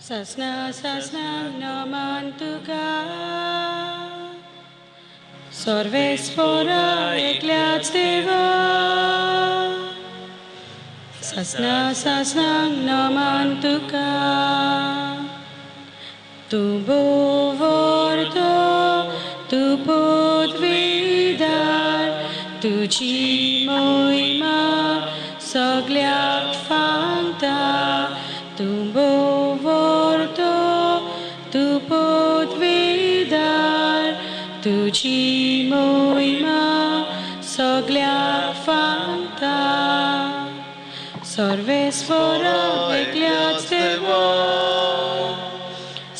सासना सासनांक नमन तुका सर्वेस्पोरा एकल्याच देवा सासना सासनांक नमन तुका तूं भोवर्तो तूं पदवीदार तुजी मोहिमा सगल्याक फांगता तूं भोवर्तो तूं पदवीदार तुजी मोहिमा सगल्याक फांगता सर्वेस्वरा एकल्याच देवा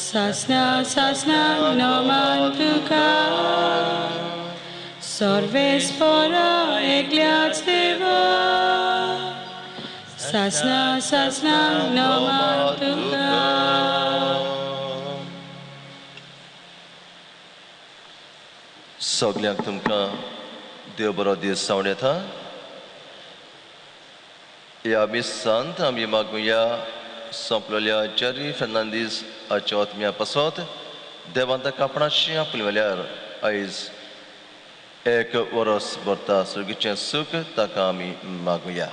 सासना सासना नमन तुका सर्वेस्वरा एकल्याच देवा सासना सासना नमन तुका. सगल्यांक तुमकां देव बरो दीस जावन येता. ह्या मिसांत आमी मागुया सोंपलेल्या जेरी फेर्नांदीस हाच्या आत्म्या पासत देवान ताका आपणाशी आपले वेल्यार आयज एक वरस भरता. सर्गीचें सूख ताका आमी मागुया.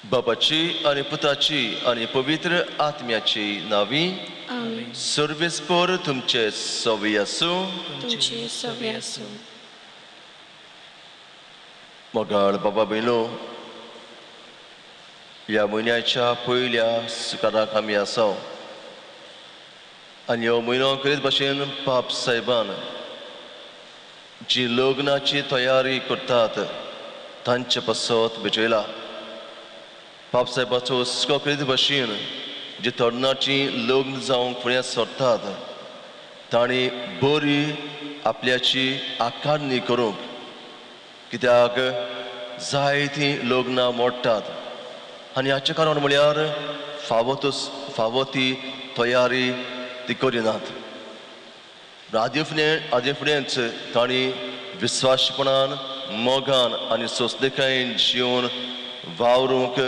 बापाची आनी पुताची आनी पवित्र आत्म्याची नावी. आमेन. सर्वेस्पोर तुमचे सवी आसूं. तुमचे सवे आसूं. मोगाळ बाबा भयलो, ह्या म्हयन्याच्या पयल्या सुकाराक आमी आसा आनी ह्यो म्हयनो करीत भशेन पाप सायबान जी लग्नाची तयारी करतात तांचे पासत भेटयला. पाप सायबाचो हुस्को करीत भशेन जी तरणाटी लग्न जावंक फुडें सरतात तांणी बरी आपल्याची आकारणी करूंक, कित्याक जायतीं लग्नां मोडटात आनी हाचें कारण म्हळ्यार फावो ती तयारी ती करिनात. आदी फुडेंच तांणी विस्वासपणान मोगान आनी सोंसणीकायेन जिवन वावरूंक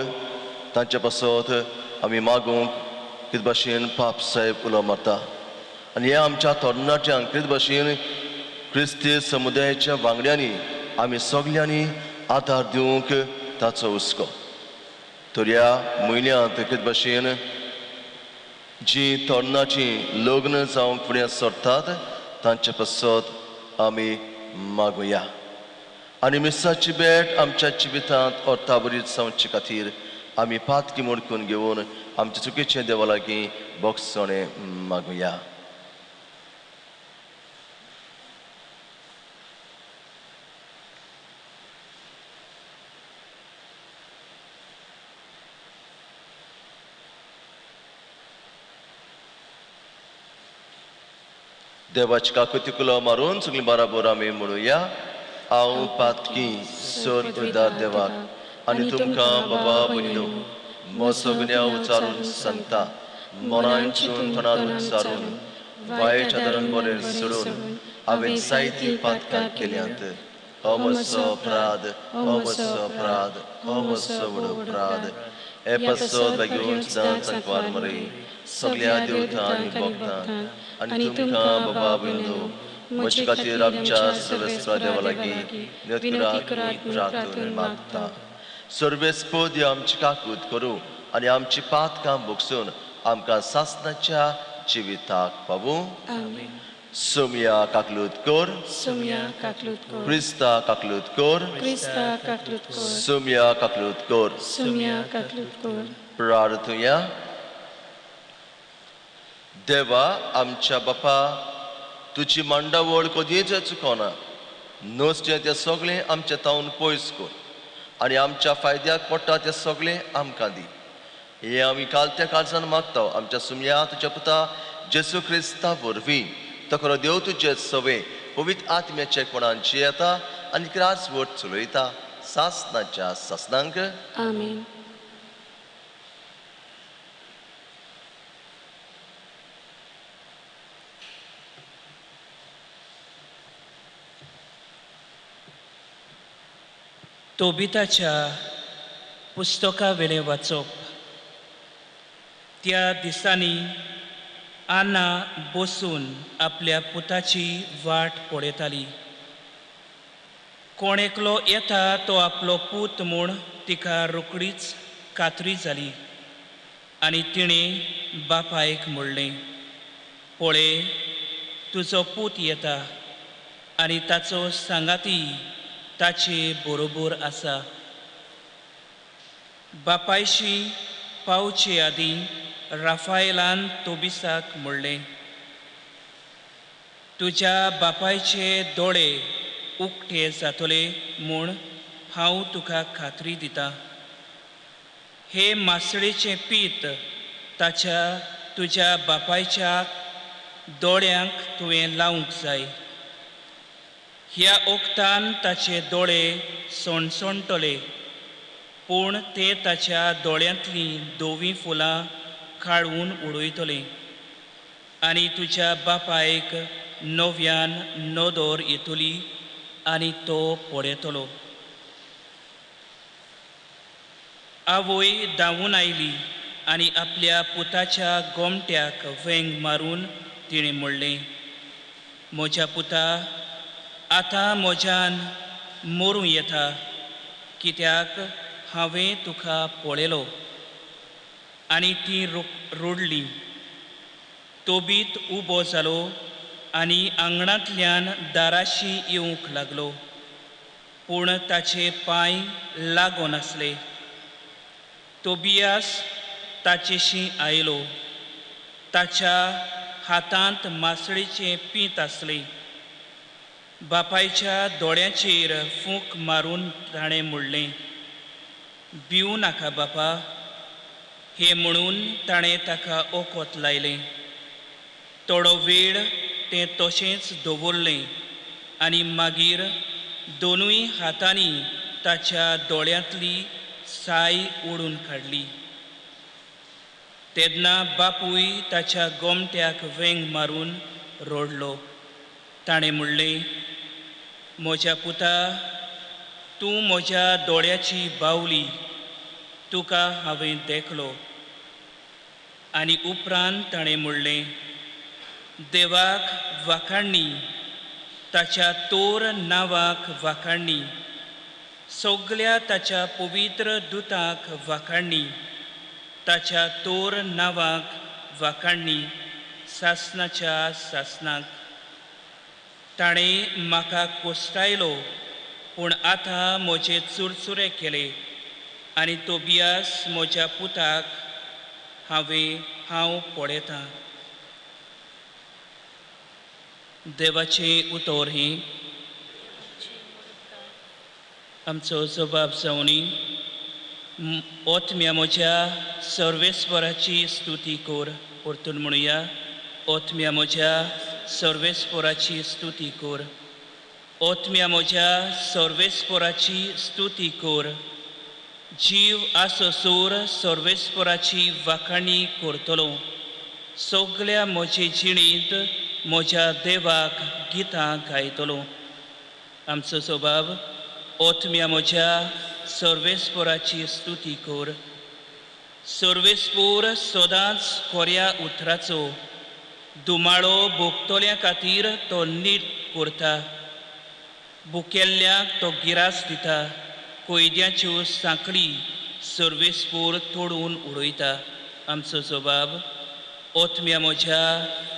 तांचे पासत आमी मागूंक कितें भाशेन पाप साहेब उलो मारता. आनी ह्या आमच्या तरणाट्यांक कितें भाशेन क्रिस्ती समुदायाच्या वांगड्यांनी आमी सगल्यांनी आदार दिवंक ताचो हुस्को. तर ह्या म्हयन्यांत कितें भाशेन जी तरणाटी लग्न जावंक फुडें सरतात तांचे पासत आमी मागुया. आनी मिसाची भेट आमच्या जिवितांत अर्थाभरीत जावचे खातीर आमी पातकी मोडकून घेवन आमचे चुकीचे देवा लागीं बोगसणें मागुया. देवाची काकुती कुलो मारून सगळीं बराबर आमी म्हणुया. हांव पातकी सर उदार देवाक आनी तुमकां बाबा भयणीनो म्हजो गुन्यांव उचारून सांगता. मनान चिंतून तोंडान उच्चारून वायट आदारान बरें सोडून हांवें जायतीं पातकां केल्यांत. हो म्हजो अपराध, हो म्हजो अपराध, हो म्हजो व्हड अपराध. हे पासत बेगीन सदांच सांकवार मरे सगळ्या देवतां आनी भक्तां आनी तुमकां बाबा भयणीनो म्हजे खातीर आमच्या सर्वेस्परा देवा लागीं विनती करात म्हूण प्रार्थना मागता. सर्वेस्पद आमची काकूत करूं आनी आमची पातकां भोगसून आमकां सासणाच्या जिविताक पावूं. आमेन. सोमया काकलूत कर. सोमया काकलूत कर. क्रिस्ता काकलूत कर. क्रिस्ता काकलूत कर. सोमया काकलूत कर. सोमया काकलूत कर. प्रार्थुया. देवा आमच्या बापा, तुजी मांडावळ कदींच चुकोना. नसचें तें सगळें आमच्या तावन पयस कर आनी आमच्या फायद्याक पडटा तें सगळें आमकां दी. हें आमी काल त्या काळजान मागता आमच्या सुमया तुज्या पुता जेसू क्रिस्ता वरवीं. तो खरो देव तुजे सवे पवित्र आत्म्याचे कोणान जियेता आनी क्रास वट चलयता सासनाच्या सासनांक. आमेन. तोबिताच्या पुस्तका वेलें वाचप. त्या दिसांनी आना बसून आपल्या पुताची वाट पळयताली. कोण एकलो येता तो आपलो पूत म्हूण तिका रोखडीच खात्री जाली आनी तिणें बापायक म्हणलें, पळय तुजो पूत येता आनी ताचो सांगाती ताचे बरोबर आसा. बापायशी पावचे आदीं राफायलान तोबिसाक म्हणलें, तुज्या बापायचे दोळे उक्ते जातले म्हूण हांव तुका खात्री दितां. हे मासळेचें पीत ताच्या तुज्या बापायच्या दोळ्यांक तुवें लावंक जाय. ह्या ओखदान ताचे दोळे सणसणटले, पूण ते ताच्या दोळ्यांतलीं धवीं फुलां काडून उडयतले आनी तुज्या बापायक नव्यान नदर येतली आनी तो पळयतलो. आवय धांवून आयली आनी आपल्या पुताच्या गोमट्याक वेंग मारून तिणें म्हणलें, म्हज्या पुता, आतां म्हज्यान मरूं येता, कित्याक हांवें तुका पळयलो. आनी ती रडली. तोबीत उबो जालो आनी आंगणांतल्यान दाराशी येवंक लागलो, पूण ताचे पांय लागनासले. तोबियास ताचेशी आयलो. ताच्या हातांत मासळेचें पींत आसलें. बापायच्या दोळ्यांचेर फूंक मारून ताणें म्हणलें, भिवूं नाका बापा. हें म्हणून ताणें ताका ओखद लायलें. थोडो वेळ तें तशेंच दवरलें आनी मागीर दोनूय हातांनी ताच्या दोळ्यांतली साय ओडून काडली. तेन्ना बापूय ताच्या गोमट्याक वेंग मारून रडलो. ताणें म्हणलें, म्हज्या पुता, तूं म्हज्या दोळ्याची बावली, तुका हांवें देखलो. आनी उपरांत ताणें म्हणलें, देवाक वाखाणणी, ताच्या तोर नांवाक वाखाणणी, सगल्या ताच्या पवित्र दुताक वाखाणणी, ताच्या तोर नांवाक वाखाणणी, सासनाच्या सासनाक. ताणें म्हाका कोसटायलो, पूण आतां म्हजे चुरचुरे केले आनी तोबियास म्हज्या पुताक हांव पळयतां. देवाचें उतर हें. आमचो जबाब जावनी. ओतम्या म्हज्या सर्वेस्वराची स्तुती कर. परतून म्हणुया, ओतम्या म्हज्या सर्वेस्वराची स्तुती कर. ओतम्या म्हज्या सर्वेस्वराची स्तुती कर. जीव आसोसोर सर्वेस्वराची वाखाणी करतलो. सगल्या म्हजे जिणेंत म्हज्या देवाक गितां गायतलो. आमचो स्वभाव. ओतम्या म्हज्या सर्वेस्वराची स्तुती कर. सर्वेस्पोर सदांच खोऱ्या उतराचो दुमाळो भोगतल्या खातीर तो नीट करता. भुकेल्ल्यांक तो गिरास दिता. कोयद्याच्यो सांखळी सर्वेस्पोर तोडून उडयता. आमचो जबाब. ओतम्या म्हज्या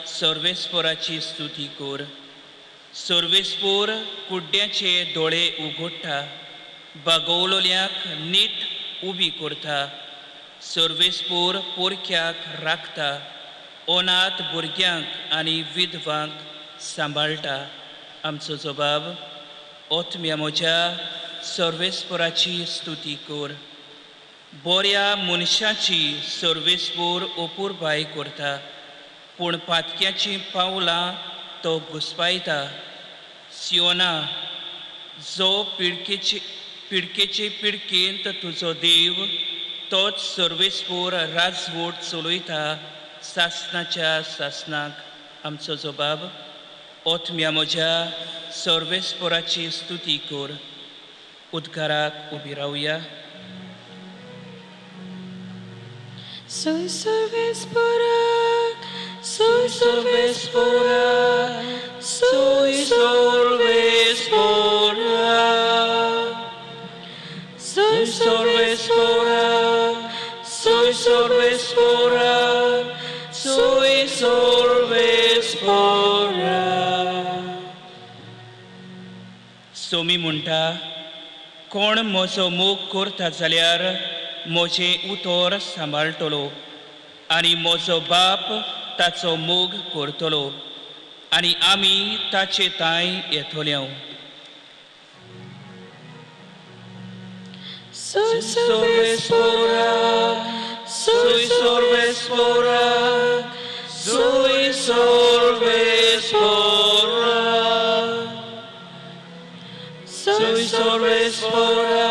सर्वेस्पोराची स्तुती कर. सर्वेस्पोर कुड्ड्याचे दोळे उगडटा, बागवलोल्यांक नीट उबी करता. सर्वेस्पोर पोरक्याक राखता, अनाथ भुरग्यांक आनी विधवांक सांबाळटा. आमचो जबाब. ओतम्या म्हज्या सर्वेस्पोराची स्तुती कर. बऱ्या मनशाची सर्वेस्पोर अपुरबाय करता, पूण पातक्याचीं पावलां तो घुस्पायता. सियोना, जो पिडकेचे पिडकेचे पिडकेंत तुजो देव, तोच सर्वेस्पोर राजवट चलयता सासनाच्या सासनाक. आमचो जबाब. ओतम्या म्हज्या सर्वेस्पोराची स्तुती कर. उद्गाराक उबी रावया. Sui sorvespora, sui sorvespora, sui sorvespora. Sui sorvespora, sui sorvespora, sui sorvespora. Somi म्हणटा, कोण म्हजो मोग करता जाल्यार म्हजें उतर सांबाळटलो आनी म्हजो बाप ताचो मोग करतलो आनी आमी ताचे तांय येतले. Sui sorvespora, sui sorvespora, sui sorvespora. Sui sorvespora,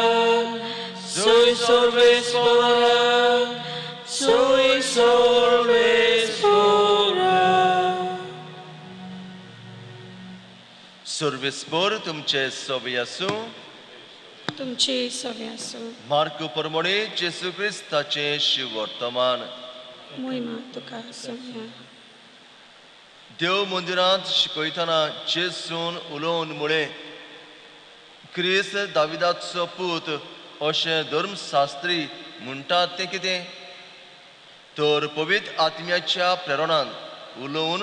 sui sorvespora, sui sorvespora. सर्वेस्पोर तुमचे सोबी आसूं. तुमचे सवे आसूं. मार्क प्रमाणे जेसू क्रिस्ताचें शिवर्तमान. मोहिमा तुका सोम्या. देव मंदिरांत शिकयतना जेसून उलोवन म्हळें, क्रिस्त दाविदाचो पूत अशें धर्मशास्त्री म्हणटात तें कितें? तर पवित्र आत्म्याच्या प्रेरणान उलोवन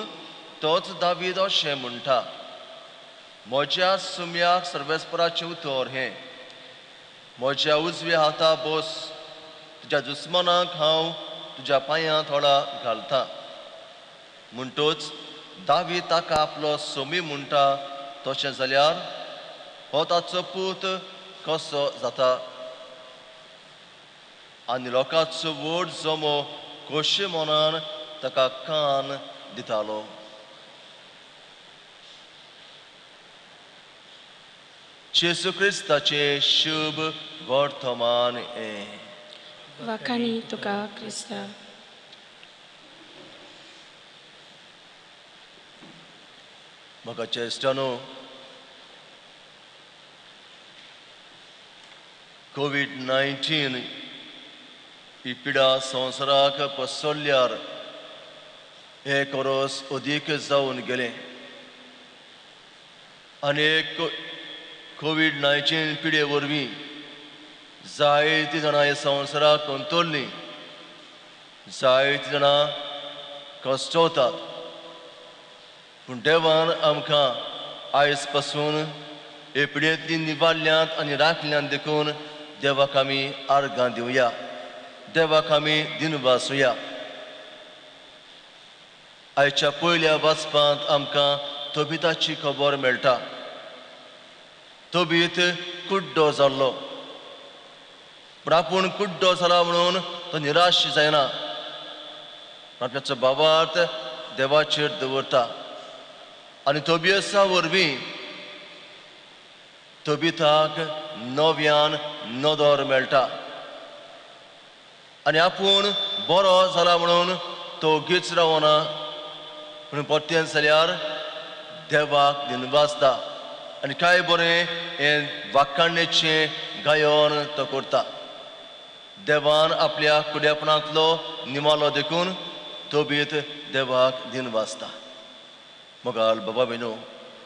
तोच दावीद अशें म्हणटा, म्हज्या सुम्याक सर्वेस्पराचें उतर हें, म्हज्या उजव्या हाता बस, तुज्या दुस्मनाक हांव तुज्या पांयां थोडा घालता. म्हणटच दावीद ताका आपलो सोमी म्हणटा, तशें जाल्यार हो ताचो पूत कसो जाता? आनी लोकांचो व्हड जमो खोशी मनान ताका कान दितालो. जेसू क्रिस्ताचें शुभ वर्तमान हें. वाखाणी तुका क्रिस्ता. म्हाका चेश्टानो, कोवीड-19 ही पिडा संवसाराक पसरल्यार एक वरस अदीक जावन गेलें आनी कोवीड-19 पिडे वरवीं जायतीं जाणां ह्या संवसाराक अंतरलीं, जायतीं जाणां कश्टवतात. पूण देवान आमकां आयज पासून हे पिडेंतली निवारल्यांत आनी राखल्यांत देखून देवाक आमी आर्गां दिवया, देवाक आमी दिनवासुया. आयच्या पयल्या वाचपांत आमकां तोबिताची खबर मेळटा. तोबीत कुड्डो जाल्लो, पूण आपूण कुड्डो जाला म्हणून तो निराश जायना, आपल्याचो भावार्थ देवाचेर दवरता आनी तोबियसा वरवीं तोबिताक नव्यान नदर मेळटा आनी आपूण बरो जाला म्हणून तो ओगीच रावना, पूण परतें जाल्यार देवाक दिनवासता आनी कांय बरें हें वाखाणणेचें गायन तो करता. देवान आपल्या कुड्यापणांतलो निमालो देखून तोबीत देवाक दिनवासता. मोगाल बाबा भयणो,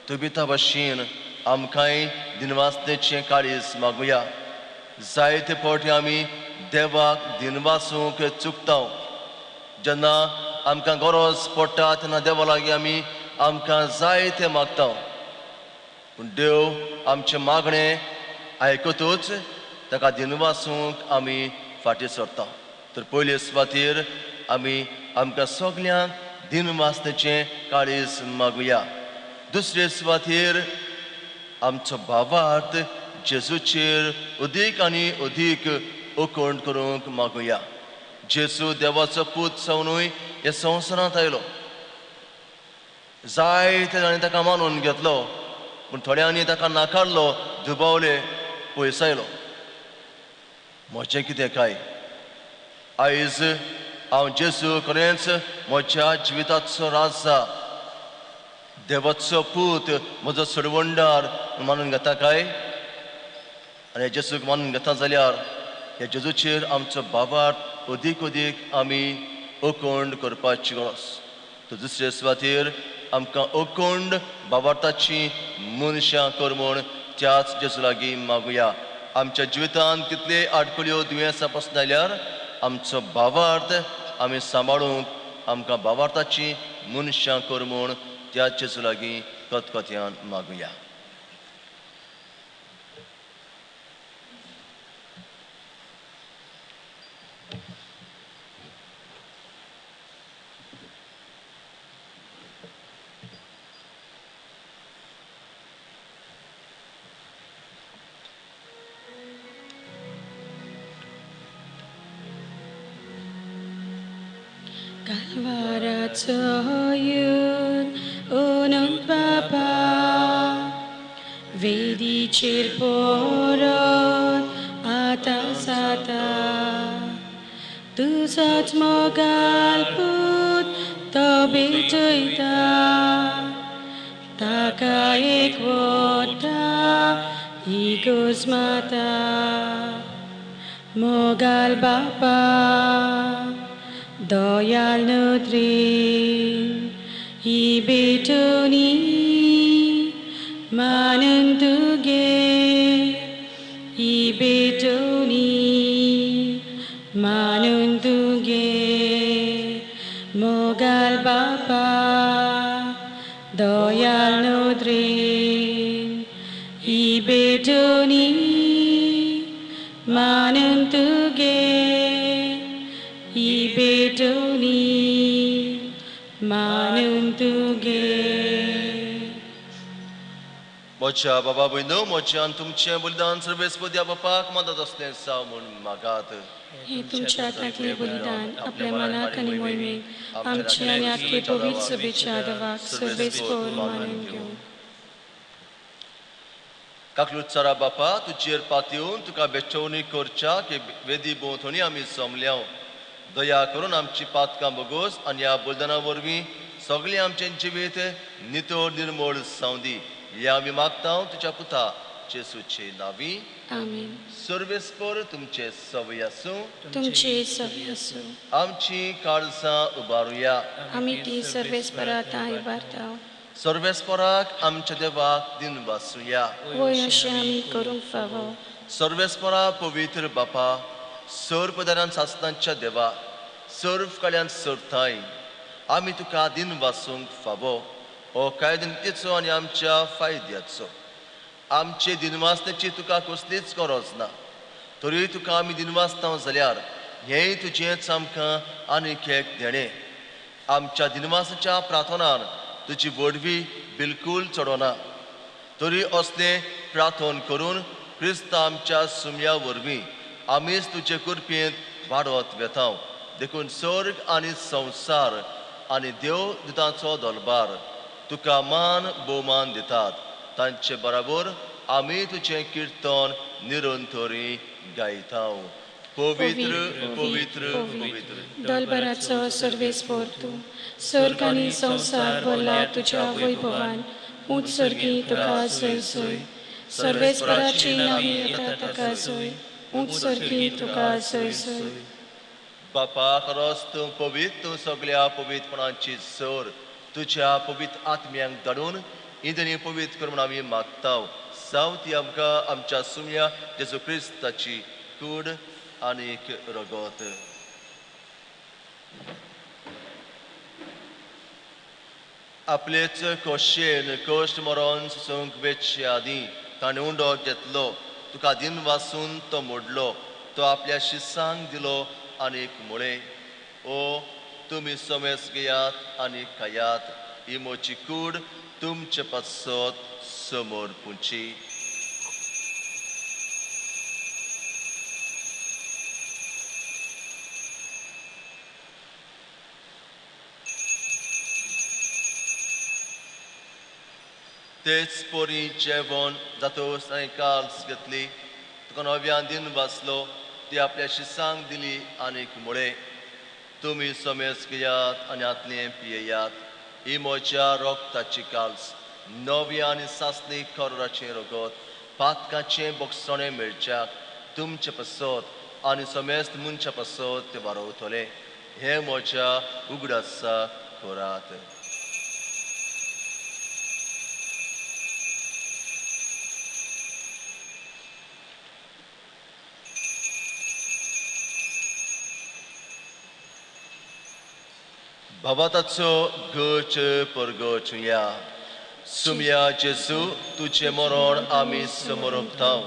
तोबिता भाशेन आमकांय दिनवासनेचें काळीज मागुया. जायते फावटी आमी देवाक दिनवासूंक चुकता. जेन्ना आमकां गरज पडटा तेन्ना देवा लागीं आमी आमकां जाय तें मागता, पूण देव आमचें मागणें आयकतूच ताका दिनवासूंक आमी फाटीं सरता. तर पयले सुवातेर आमी आमकां सगल्यांक दिनवासनेचें काळीज मागुया. दुसरे सुवातेर आमचो भावार्थ जेजूचेर अदीक आनी अदीक उकण करूंक मागुया. जेजू देवाचो पूत जावनूय ह्या संवसारांत आयलो, जायते जाणांनी ताका मानून घेतलो, पूण थोड्यांनी ताका नाकारलो, दुबावले, पयसायलो. म्हजें कितें काय? आयज हांव जेजू खरेंच म्हज्या जिविताचो राजा, देवाचो पूत, म्हजो सोडवणदार मानून घेता काय? आनी जेजूक मानून घेता जाल्यार ह्या जेजूचेर आमचो भावार्थ अदीक अदीक आमी अखंड करपाची गरज. तर दुसरे सुवातेर आमकां अखंड बाबार्थाची मनशां कर म्हूण त्याच जेजू लागीं मागुया. आमच्या जिवितांत कितले आडखळ्यो दुयेंसां पसून आयल्यार आमचो भावार्थ आमी सांबाळूंक आमकां भावार्थाची मनशां कर म्हूण त्याच जेजू लागीं कतकत्यान मागुया. कालवाराचो येवन अनंत बाबा वेदीचेर परत आतां जाता तुजोच मोगाल पूत तो भेटयता ताका एक वता इगोज माता मोगाल बापा दयाल नदरेन ही भेटवणी मानून तुगे ही भेटवणी मानून तुगे मोगाल बापा दयाल नदरेन ही भेटवणी मानून तुगे ही भेटवणी मानून तुगे. म्हज्या बाबा भयणो म्हज्यान तुमचें बलिदान सर्वेस्पद बापाक मदत असलें जावं म्हूण मागात. हे तुमच्या हातांतलें बलिदान आपल्या मनाक आनी मोहिमेक आमचे आनी आख्खे पवित्र सभेच्या देवाक सर्वेस्पर मानून घेवं. काकलुचारा बापा तुजेर पातयेवन तुका बेचवणी करच्या की वेदी भोंवतणी आमी जमल्या. दया करून आमची पातकां बगोस आनी ह्या बलिदाना वरवीं सगळें आमचें जिवीत नितळ निर्मळ जावं दी. हें आमी मागता तुज्या पुता जेसूचे नांवी. आमेन. सर्वेस्पर तुमचे सवय आसूं. तुमचे सवय आसूं. आमची काळजां उबारुया. आमी ती सर्वेस्परा आतां उबारता. सर्वेस्पराक आमच्या देवाक दिन वासुया. वय अशें आमी करूंक फावो. सर्वेस्परा पवित्र बापा सर्वदारान सासनाच्या देवा सर्व कल्याण सरताय आमी तुका दिन वासूंक फावो हो कायदो आनी आमच्या फायद्याचो. आमचे दिनवासण्याची तुका कसलीच गरज ना तरी तुका आमी दिनवासता जाल्यार हेंय तुजेंच आमकां आनीक एक देणें. आमच्या दिनवासाच्या प्रार्थनान तुजी वडवी बिलकूल चडना तरी असलें प्रार्थन करून क्रिस्त आमच्या सुम्या वरवीं आमीच तुजे कृपेंत वाडत वेता. देखून स्वर्ग आनी संवसार आनी देव दुतांचो दरबार तुका मान भोवमान दितात. तांचे बराबर आमी तुजें किर्तन निरंतरी गायता. पवित्र पवित्र पवित्र दलभराचो सर्वेस्पर तूं स्वर्ग आनी संवसार भरला तुज्या वैभवान. ऊंच सर्गी तुका सोय सोय सर्वेस्पराची नावी येता ताका सोय ऊंच सर्गी तुका सोय सोय. बापा खरोच तूं पवित्र तूं सगळ्या पवित्रपणाची सर तुज्या पवित्र आत्म्यांक धाडून इंदनी पवित्र कर म्हूण आमी मागता. जावं ती आमकां आमच्या सुम्या जेजू क्रिस्ताची कूड आनीक रगत. आपलेच खोशयेन कश्ट मरोन सोसूंक वेचे आदीं ताणें उंडो घेतलो तुका दिन वासून तो मोडलो तो आपल्या शिसांक दिलो आनीक म्हळें ओ तुमी समेस घेयात आनी खायात ही म्हजी कूड तुमचे पासत समोर पुंची. तेच परी जेवण जातोस आनी काल्स घेतली तुका नव्यान दिन वाचलो ती आपल्या शिसांक दिली आनीक म्हळें तुमी समेस घेयात आनी हातलें पियेयात ही म्हज्या रगताची काल्स नवी आनी सासणी करोराचें रगत पातकाचें बोगसणें मेळच्याक तुमचें पासत आनी समेस्त मनशा पासत ते वारोवतले. हे म्हज्या उगडासा करात. भावाताचो गच परगचुया. सुमया जेजू, तुजें मरण आमी समर्पताव,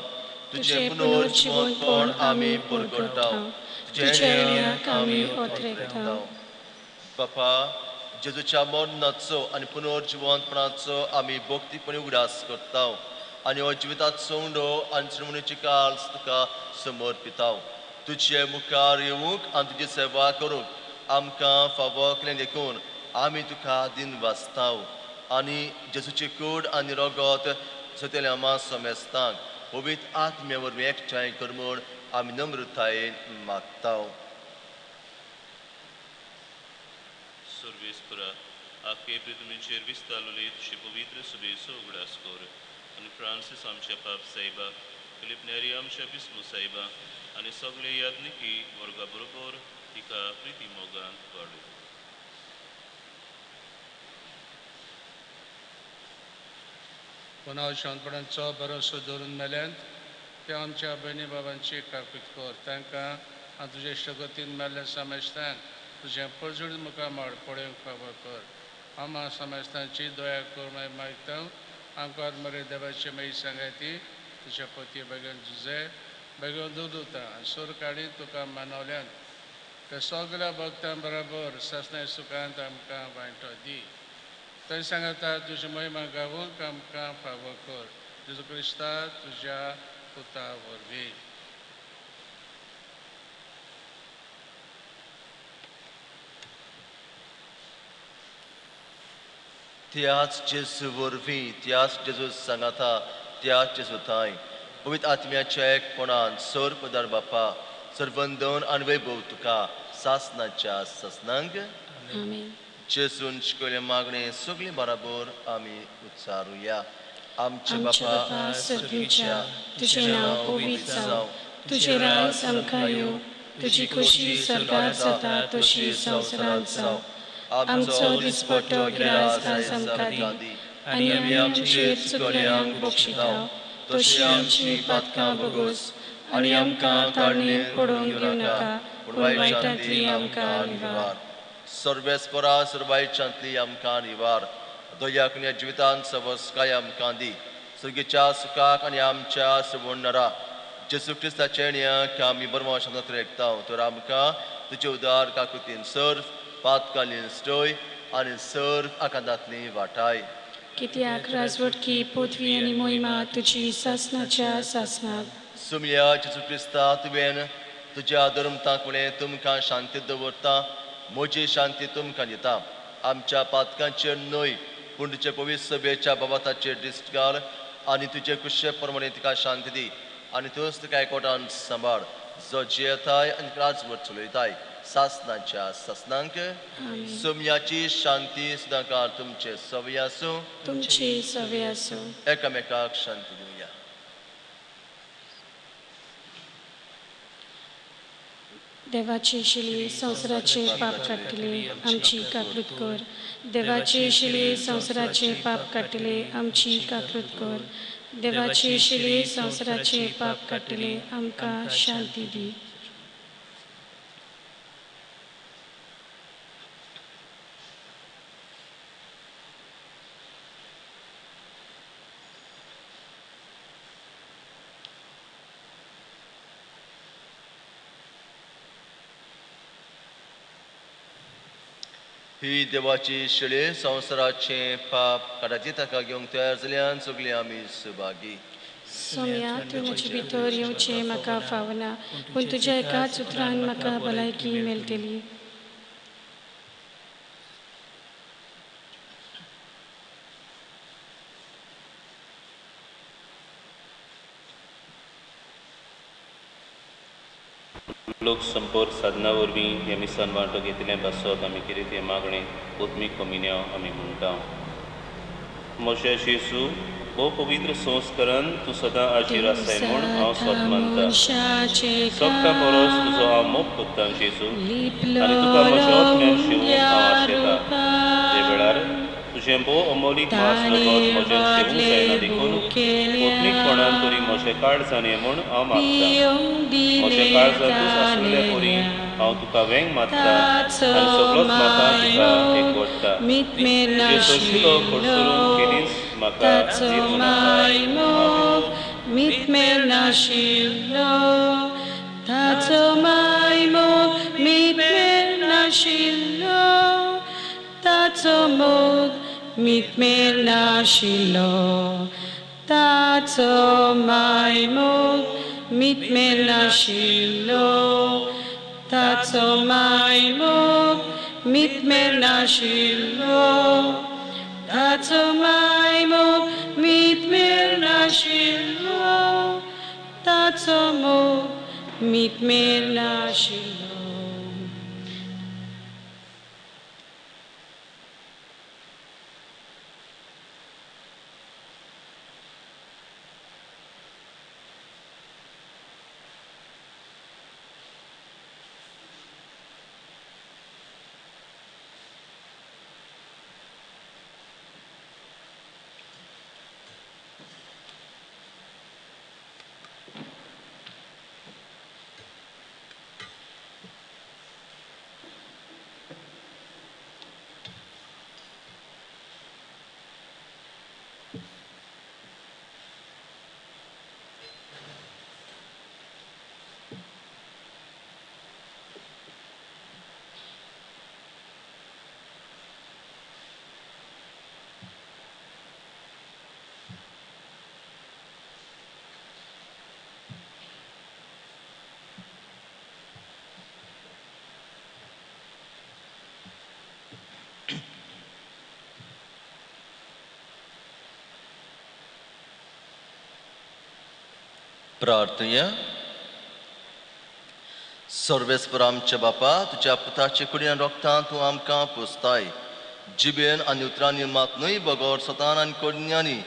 तुजें पुनर्जिवंतपण आमी परगटाव, तुज्या येण्याक आमी ओतरेकताव. बापा, जेजूच्या मरणाचो आनी पुनर्जिवंतपणाचो आमी भक्तीपणी उगडास करताव आनी हो जिविताचो उंडो आनी श्रमणीची काल्स तुका समर्पिताव. तुजे मुखार येवंक आनी तुजी सेवा करूंक आमकां फावो केलें देखून आमी तुका दिन वाचताव आनी जेजूची कूड आनी रगत सतेल्या आमा समेस्तांक पवित्र आत्म्या वरवीं एकठांय कर म्हूण आमी नम्रतायेन मागताव. सर्वेस्परा, आखे पृथ्वीचेर विस्तारलेली तुजी पवित्र सभेचो उगडास कर आनी फ्रांसीस आमच्या पाप साहेबा, फिलीप नेरी आमच्या बिस्पू साहेबा आनी सगळे याज्ञिकी वर्गा बरोबर तिका प्रिती मोगांत वाडू. पुनः शांतपणाचो भरोसो दवरून मेल्यांत त्या आमच्या भयणी बाबांची काकूत कर. तांकां आनी तुजे इश्टगतीन मेल्ल्या समेस्तांक तुजें परजूड मुखामळ पळोवंक फावो कर. आमा समेस्तांची दया कर मागीर मागता. आमकां मरे देवाची मागीर सांगाती तुज्या पती बेगीन झुजे बेगीन दुदुता आनी सूर काडी तुका मानवल्यान त्या सगळ्या भक्तां बरोबर सासणाय सुखांत आमकां वांटो दी. थंय सांगता तुजी महिमा गावूंक आमकां फावो कर. जेजू क्रिस्ता तुज्या पुता वरवीं. त्याच जेजू वरवीं, त्याच जेजू सांगाता, त्याच जेजू थांय पवित्र आत्म्याच्या एकपणान सर पदार बापा सर्वंदन आनी वैभव तुका सासनाच्या सासनांक. आमेन. जेजून शिकयल्ले मागणे सगळीं बराबर आमी उच्चारुया. आमचे आमच्या बापा बापा सर्गीच्या, तुजें नांव पवित्र जावं, तुजें राज आमकां येवं, तुजी खोशी सर्गार जाता तशी संवसारांत जावं. आमचो दिसपट्टो गिरास आज आमकां दी आनी आमी आमचेर चुकल्यांक बक्षिता तशी आमची पातकां भोगोस आनी आमकां ताळणेक पडोवंक घेवं नाका, पूण वायटांतली आमकां निवार. सर्वेस्परा सर्वायच्यांतली आमकां निवार. दया करून ह्या जिवितांत सवस्काय आमकां दी. सर्गीच्या सुखाक आनी आमच्या सवणरा जेजू क्रिस्ताच्या येण्याक आमी बरमा शांत रेखता. तर आमकां तुजे उदार काकुतीन सर्व पातकालीन स्टोय आनी सर्व आकांतांतली वाटाय. कित्याक राजवटकी पृथ्वी आनी मोहिमा तुजी सासनाच्या सासनाक. सुमया जेजू क्रिस्ता, तुवें तुज्या धर्मतांक म्हणलें तुमकां शांती दवरता, म्हजी शांती तुमकां दिता. आमच्या पातकांचेर न्हय पूण तुजे पवित्र सभेच्या बाबाताचेर दिश्ट घाल आनी तुजे कुशे प्रमाणे तिका शांती दी आनी तूंच तिका एकवटान सांबाळ, जो जियेताय आनी राजवट चलयताय सासनाच्या सासनांक. सोम्याची शांती सदांकाळ तुमचे सवय आसूं. तुमची सवय आसूं. एकामेकाक शांती दिवया. देवाची शिली संवसाराचे पाप काडटले आमची काकृत कर. देवाची शिली संवसाराचे पाप काडटले आमची काकृत कर. देवाची शिली संवसाराचे पाप काडटले आमकां शांती दी. ही देवाची शेळी संवसाराचे पाप काडाची ताका घेवंक तयार जाल्यान सगळीं आमी सुभागी. सोम्या, तूं म्हजे भितर येवचें म्हाका फावना, पूण तुज्या एकाच उतरान म्हाका भलायकी मेळटली. लोक संपर्क साधना वरवीं ह्या मिसान वांटो घेतिल्लें पासत आमी कितें तें मागणें उतमीक कमिन्यांव आमी म्हणटा. म्हज्या जेजू, भोव पवित्र संस्करण तूं सदां आजीर आसाय म्हूण हांव स्वत मानता. सगळ्यां परस तुजो हांव मोग कोत्तां जेजू आनी तुका म्हज्या आत्म्यान शिवूंक हांव आशेतां. ते वेळार तुजें भोव अमोलीक मास रगत म्हजें शिवूंक जायना देखून कोत्मीकपणान तरी म्हजें काळजान ये म्हूण हांव मागतां. म्हज्या काळजांतूच आसलेल्या परी हांव तुका वेंग मारता आनी सगळोच म्हाका तुका एकवटता. तुजें सोशिलो खडसरून केदींच म्हाका धीर नाका. मितमेर नाशिल्लो ताचो मायमोग मितमेर नाशिल्लो ताचो मोग मितमेर नाशिल्लो ताचो मायमोग मितमेर नाशिल्लो ताचो मायमोग मितमेर नाशिल्लो ताचो मायमोग मितमेर नाशिल्लो ताचो मोग मितमेर नाशिल्लो. प्रार्थया. सर्वेस्पर आमच्या बापा, तुज्या पुताचे कुडीन रोगतान तूं आमकां पोसताय. जिबेन आनी उतरांनी मात न्हय बगर स्वतान आनी करण्यांनी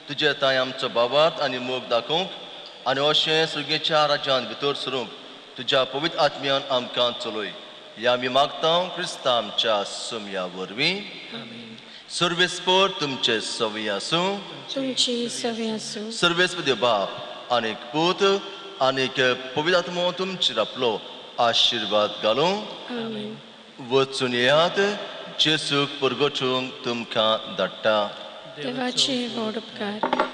तुजे तांय आमचो बाबार्थ आनी मोग दाखोवंक आनी अशें सुगेच्या राज्यांत भितर सरूंक तुज्या पवित्र आत्म्यान आमकां चलय. ह्या आमी मागता क्रिस्ता आमच्या सोमया वरवीं. सर्वेस्पर तुमचे सवय आसूं. तुमची सवय आसूं. सर्वेस्पर देव बाप आनीक पूत आनीक पवित्र आत्मो तुमचेर आपलो आशिर्वाद घालूं. वचून येयात. जेसूक परगटूंक तुमकां धाडटा. देवाचे व्हड उपकार.